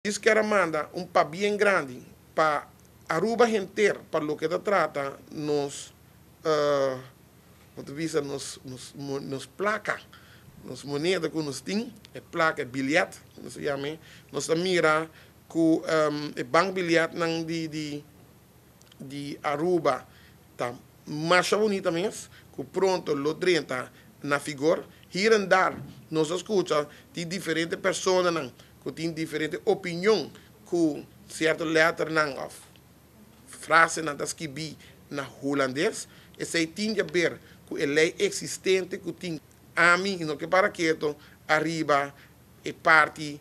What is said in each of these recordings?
Djis kier a manda un pabien grandi pa Aruba henter pa loke ta trata nos bo ta bisa nos nos placa, nos moneda cu nos tin, e placa, e biljet nos ta yama e, nos ta mira cu e bankbiljetnan di di di Aruba ta masha bunita mes, cu pronto lo drenta na figor. Hier en daar nos a scucha di diferente personanan ku tin diferente opinion ku sierto lèternan òf frasenan ta skibí na hulandes, esei tin di aber ku e lei eksistente ku tin. Ami no ke para keto ariba e parti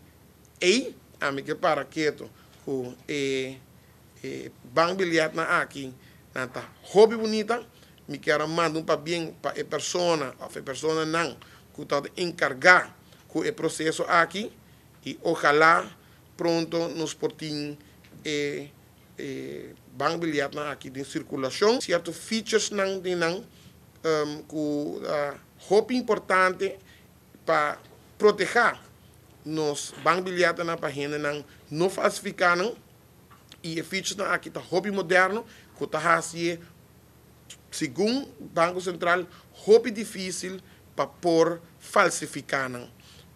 ei, ami ke para keto ku e bankbiljetnan aki, nan ta hopi bunita, mi kier a manda un pabien pa e persona òf e personanan ku ta enkargá ku e proseso aki i ojalá pronto nos por tin e e bankbiljetnan aki den sirkulashon. Sierto featuresnan den nan ku ta hopi importante pa protehá nos bankbiljetnan pa hendenan no falsifiká nan i e featuresnan aki ta hopi moderno ku ta hasi e segun Banko Sentral hopi difísil pa por falsifiká nan.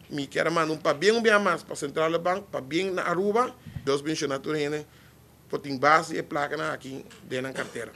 Mi kier a manda un pabien un biaha mas pa Centrale Bank, pabien na Aruba. Dios benshoná tur hende por tin bas di e plakanan aki den nan kartera.